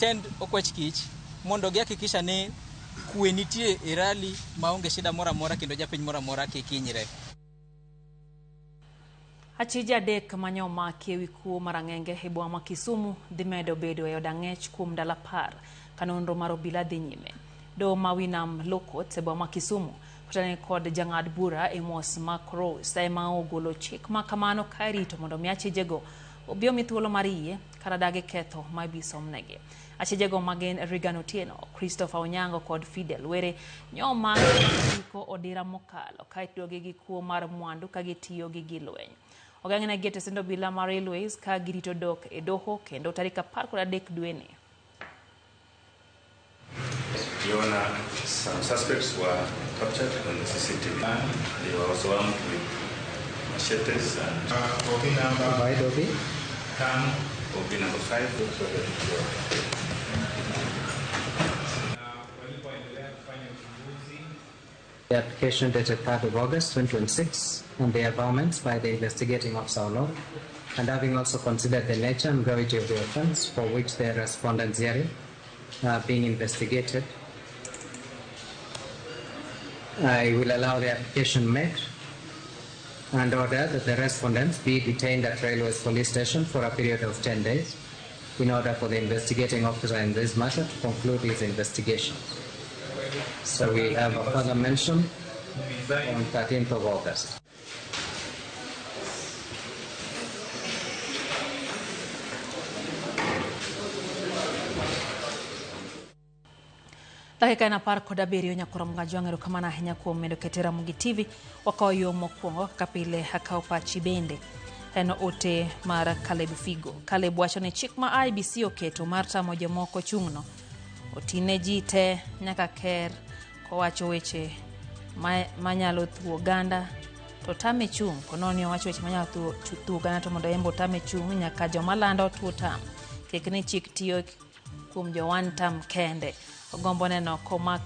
Tend okwech kich mondo gihakikisha ni kwe nitie e rally maonge shida moro amora kendo japiny moro amora kik hinyre. Achije 3 mane omaki ewi kuo mar ang'enge e boma ma Kisumu dhi medo bedo e od ang'ech kuom ndalo 10 ka nonro mar obila dhi nyime. Doho ma Winam Law Courts e boma ma Kisumu kotene kod jang'ad bura Amos Makros ema ogolo chik ma kamano ka irito mondo mi achijego obi omi thuolo mar yie kata dagi ketho ma ibi somnegi. Achijego magin Regan Otieno, Christopher Onyango kod Fidel Were nyo omaki giko odira mokalo ka itudogi gi kuo mar mwandu ka gitiyo gi gilweny. Ogeng'negi e tesend obila mar Railways ka girito dok e doho kendo tarik 13 dweni. Your some suspects were captured on the CCTV. They were also armed with machetes and OB number OB 5, OB number 5. The application dated 3rd of August 2026 and the averments by the investigating officer alone, and having also considered the nature and gravity of the offense for which the respondents herein are being investigated, I will allow the application made and order that the respondents be detained at Railways Police Station for a period of 10 days in order for the investigating officer in this matter to conclude his investigation. So we have a further mention on 13th of August. Dakika en 17 nyakoro mga erokamano ahinya kuom medo kete Ramogi TV. Wakawo yo mokwongo kaka pile akawo pachi bende. En ote mar Caleb Figo. Caleb wacho ni chik ma IBC oketo mar tamo jomoko chung'no otine ji te nyaka ker kowacho weche manyalo thuo oganda to tame chung'. Kononi owacho weche manyalo thuo oganda to mondo embo otame chung' nyaka joma lando tuo tam. Kik ni chik tiyo kuom jo one term kende. Ogombo neno komak